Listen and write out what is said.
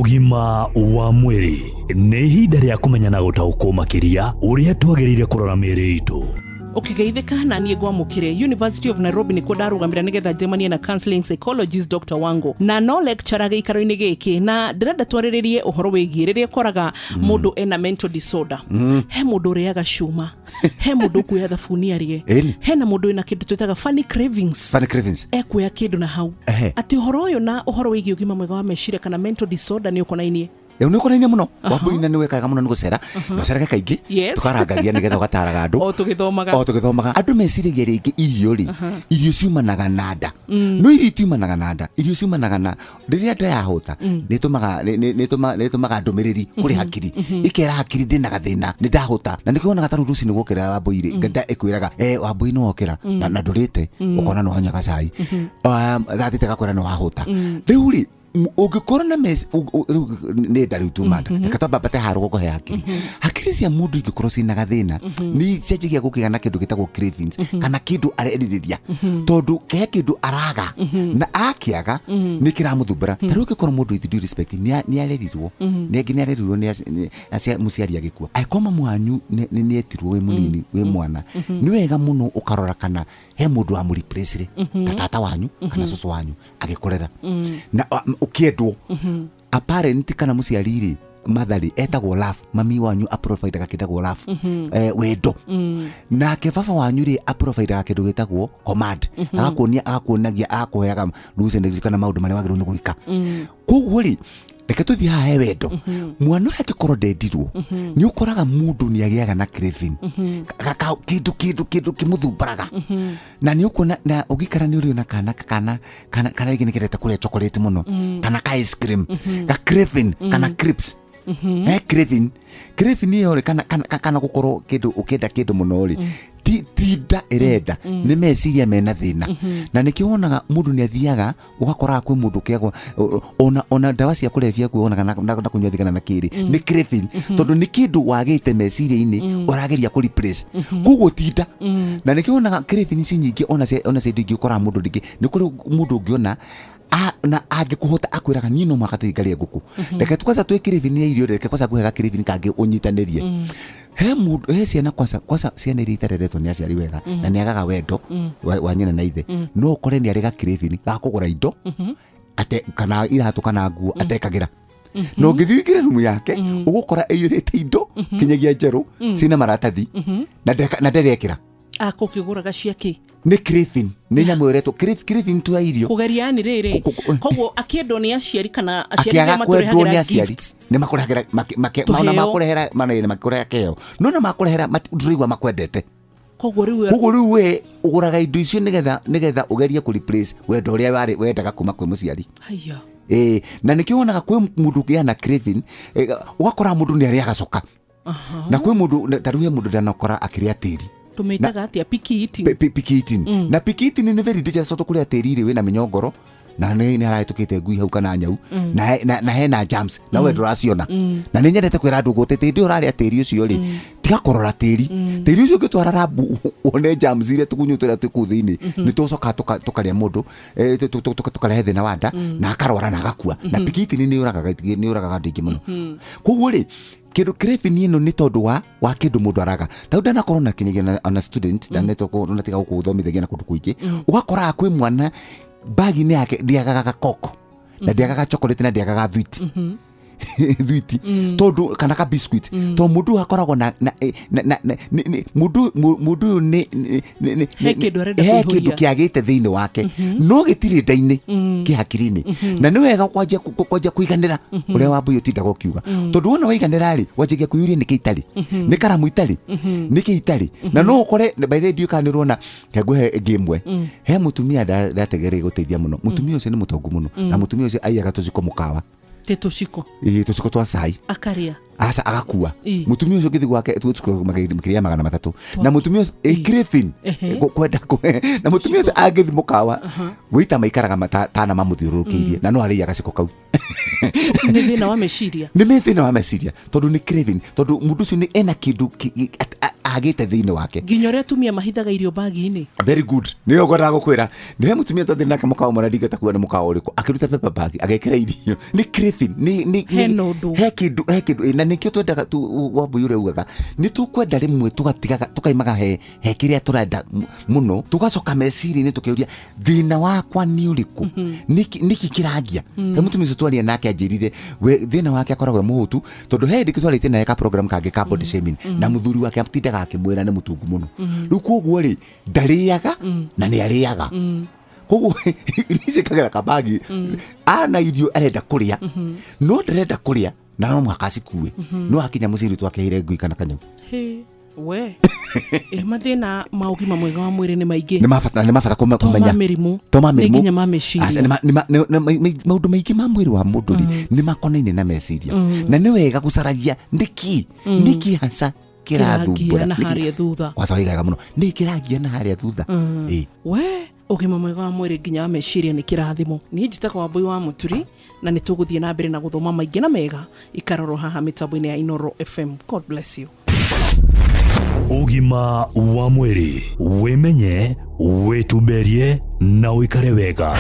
Ũgima wa mwĩrĩ nĩ ihinda rĩa kũmenya na gũtaũkwo makĩria ũrĩa twagĩrĩire kũrora mĩĩrĩ itũ. Ũkĩgeithĩka na niĩ ngwamũkĩre University of Nairobi nĩkuo ndarũgamĩra nĩgetha njemanie na counseling psychologist Dr. Wango na no lecturer gĩikaro-inĩ gĩkĩ, na ndĩrenda twarĩrĩrie ũhoro wĩgiĩ rĩrĩa ũkoraga mũndũ ena mental disorder. He mũndũ ũrĩaga cuma, he mũndũ ũkuoya thabuni arĩe, Ĩni. hena mũndũ wĩna kĩndũ twĩtaga funny cravings, Funny cravings. Ekuoya kĩndũ na hau. Atĩ ũhoro ũyũ na ũhoro wĩgiĩ ũgima mwega wa meciria kana mental disorder nĩ ũkonainie? Ĩu nĩ ũkonainie mũno. Wambui, na nĩ wekaga mũno nĩ gũcera na ũcerage kaingĩ, tũkarangagia nĩgetha ũgataraga andũ. O tũgĩthomaga. O tũgĩthomaga. Andũ meciragia rĩngĩ irio rĩ, irio ciumanaga na nda, no irio itiumanaga na nda. Irio ciumanaga na rĩrĩa nda yahũta, nĩ ĩtũmaga ndũmĩrĩri kũrĩ hakiri, ikera hakiri ndĩna gathĩna, nĩ ndahũta. Na nĩkĩo wonaga ta rĩu rũcinĩ wokĩra, Wambui rĩ, nda ĩkwĩraga, "Wambui, nĩ wokĩra na ndũrĩte." Ũkona nĩ wanyua gacai. 3:00 gakwĩra nĩ wahũta. Rĩu rĩ, ũngĩkorwo na rĩu nĩ nda, rĩu tuma nda, reke twambambate haha rũgongo he hakiri. Hakiri cia mũndũ ingĩkorwo ciĩna gathĩna, nĩ cianjagia gũkĩgĩa na kĩndũ gĩtagwo cravings, kana kĩndũ arerirĩria, tondũ he kĩndũ araga, na akĩaga nĩ kĩramũthumbũra. Ta rĩu ũngĩkorwo mũndũ, with due respect, nĩ arerirwo nĩ angĩ, nĩ arerirwo nĩ mũciari agĩkua, angĩkorwo mamu wanyu nĩ etirwo wĩ mũnini, wĩ mwana, nĩ wega mũno ũkarora kana he mũndũ wa mũreplace ta tata wanyu kana cũcũ wanyu agĩkũrera na ũkĩendwo. A parent kana mũciari rĩ, mother rĩ, etagwo love. Mami wanyu aprovidaga kĩndagwo love, wendo. Nake baba wanyu rĩ, aprovidaga kĩndũ gĩtagwo command, agakuonia, agakuonagia, agakũheaga rules and regulations kana maũndũ marĩa wagĩrĩirwo nĩ gwĩka. Koguo rĩ, reke tũthiĩ haha he wendo. Mwana ũrĩa angĩkorwo ndendirwo, nĩ ũkoraga mũndũ nĩ agĩaga na craving. Kĩndũ kĩmũthumbũraga, na nĩ ũkuona na ũngĩikara nĩ ũrĩona kana rĩngĩ nĩ kendete kũrĩa chocolate mũno kana ka ice cream, ga craving kana crisps. Craving, craving ĩyo rĩ, kana gũkorwo kĩndũ ũkĩenda kĩndũ mũno rĩ, ti nda ĩrenda, nĩ meciria mena thĩna. Na nĩkĩo wonaga mũndũ nĩ athiaga, ũgakoraga kwĩ mũndũ ũkĩagwo ona ndawa cia kũrebia, kuonaga na kũnyua thigara na kĩrĩ nĩ craving, tondũ nĩ kĩndũ wagĩte meciria-inĩ ũrageria kũ replace. Koguo ti nda. Na nĩkĩo wonaga craving ici nyingĩ, ona cia indo ingĩ. Ũkoraga mũndũ rĩngĩ nĩ kũrĩ mũndũ ũngĩona na angĩkũhota akwĩraga, "Niĩ no mũhaka tũthiĩ ngarĩe ngũkũ." Reke kwanza twĩ craving ya irio, reke kwanza ngũhe ga craving kangĩ ũnyitanĩrie. He mũndũ, he ciana, kwanza ciana iria itareretwo nĩ aciari wega na nĩ agaga wendo wa nyina na ithe, no ũkore nĩ arĩ ga craving ga kũgũra indo ate kana iratũ kana nguo atekagĩra. Na ũngĩthiĩ ũingĩre rumu yake, ũgũkora ĩiyũrĩte indo kinyagia njerũ ciĩna maratathi na nderekĩra. Akũkĩgũraga ciakĩ? Nĩ craving, nĩ nyamũ ĩretwo craving tu ya irio. Kũgeria yani rĩrĩ. Koguo akĩendwo nĩ aciari kana aciari akĩaga nĩo kwendwo nĩ matũrehagĩra aciari, gifts. nĩ makũrehagĩra Tũheo. ona makũrehera mana nĩ makũreha kĩheo, no na makũrehera ndũraigua makwendete. Koguo rĩu Koguo rĩu we ũgũraga indo icio nĩgetha ũgerie kũ replace wendo ũrĩa warĩ wendaga kuma kwĩ mũciari. Haya. Ĩĩ, na nĩkĩo wonaga kwĩ mũndũ ũngĩgĩa na craving, ũgakora mũndũ nĩ arĩaga coka, na kwĩ mũndũ ta rĩu he mũndũ ndanakora akĩrĩa tĩri. Tũmĩtaga atĩa, picky eating? Picky eating. Na picky eating nĩ very dangerous, tondũ kũrĩa tĩri rĩ, wĩna mĩnyongoro na nĩ harahĩtũkĩte ngui hau kana nyau, na hena germs na we ndũraciona. Na nĩ nyendete kwĩra andũ gũtĩ tĩndĩ ũrarĩa tĩri ũcio rĩ, tiga kũrora tĩri. Tĩri ũcio ũngĩtwara rambu wone germs iria, tũgunyũ tũrĩa twĩ kũu thĩinĩ, nĩ tũcokaga tũkarĩa mũndũ, tũkarehe thĩna wa nda na akarwara na agakua. Na picky eating nĩ yũragaga andũ aingĩ mũno. Koguo rĩ, kĩndũ craving ĩno nĩ tondũ wa kĩndũ mũndũ araga. Ta rĩu ndanakorwo na kinyagia ona student ndanetwo natiga gũkũ gũthomithagia na kũndũ kũingĩ, ũgakoraga kwĩ mwana bagi-inĩ yake ndĩagaga gakoko na ndĩagaga chocolate na ndĩagaga thwiti tondũ kana ka biscuit, tondũ mũndũ ũyũ akoragwo na mũndũ ũyũ nĩ He kĩndũ arenda he kũihũria. Kĩndũ kĩagĩte thĩinĩ wake no gĩtirĩ nda-inĩ, kĩ hakiri-inĩ. Na nĩ wega kwanjia kũiganĩra ũrĩa Wambui ũtindaga ũkiuga, tondũ wona waiganĩra rĩ, wanjagia kwĩyũria nĩkĩ itarĩ, nĩ karamu itarĩ, nĩkĩ itarĩ. Na no ũkore, by the way, ndiũĩ kana nĩ ũrona ngũhe ĩngĩ ĩmwe. He mũtumia ndategereire gũteithia mũno. Mũtumia ũcio nĩ mũtongu mũno, na mũtumia ũcio aiyaga tũciko mũkawa. Tĩ tũciko? Ĩĩ, tũciko twa cai. Akarĩa? Aca, agakua. Mũtumia ũcio ũngĩthiĩ gwake tũciko makĩria ya 300. Na mũtumia ũcio ĩ craving kwenda na mũtumia ũcio angĩthiĩ mũkawa, wĩita maikaraga matana mamũthiũrũrũkĩirie, na no arĩia gaciko kau. Nĩ thĩna wa meciria. Nĩ thĩna wa meciria, tondũ nĩ craving, tondũ mũndũ ũcio nĩ ena kĩndũ. agĩte thĩinĩ wake. Nginya ũrĩa atumia mahithaga irio bagi-inĩ. Very good, nĩyo ngwendaga gũkwĩra. Nĩ he mũtumia twathire nake mũkawa ũmwe na ndingĩhota kuga nĩ mũkawa ũrĩkũ, akĩruta paper bag agekĩra irio. Nĩ craving, nĩ Hena ũndũ. He kĩndũ ĩ, na nĩkĩo twendaga Wambui ũrĩa ugaga nĩ tũkwenda rĩmwe tũgatigaga tũkaimaga he kĩrĩa tũrenda mũno, tũgacoka meciria-inĩ tũkeuria thĩna wakwa nĩ ũrĩkũ, nĩkĩ kĩrangia. Ta mũtumia ũcio twaria nake anjĩrire we thĩna wake akoragwo e mũhũtu, tondũ he hĩndĩ twarĩtie naye ka program kangĩ ka body shaming, na mũthuri wake atindaga akĩmwĩra nĩ mũtungu mũno. Rĩu koguo rĩ, ndarĩaga na nĩ arĩaga, koguo irio ici kagera kabagi ana irio arenda kũrĩa no ndarenda kũrĩa na no mũhaka acikue, no akinya mũciĩ rĩu twakeire ngui kana kanyau. Hĩ, we ĩ, mathĩna ma ũgima mwega wa mwĩrĩ nĩ maingĩ. Nĩ mabata, nĩ mabata To ma kũmenya. mĩrimũ. To ma nĩ mĩrimũ. Nginya ma meciria. Aca, nĩ maũndũ maingĩ ma mwĩrĩ wa mũndũ rĩ, nĩ makonaine na meciria, na nĩ wega gũcaragia nĩkĩ hasa kĩrangia kĩrathumbũra. Na harĩa thutha. Kwaca waigaga mũno nĩ kĩrangia na harĩa thutha. Ĩ. We ũgima mwega wa mwĩrĩ nginya wa meciria nĩ kĩrathimo. Niĩ njĩtagwo Wambui wa Mũturi, na nĩ tũgũthiĩ na mbere na gũthoma maingĩ na mega ikarorwo haha mĩtambo-inĩ ya Inoro FM. God bless you. Ũgima wa mwĩrĩ, wĩmenye, wĩtumberie na ũikare wega.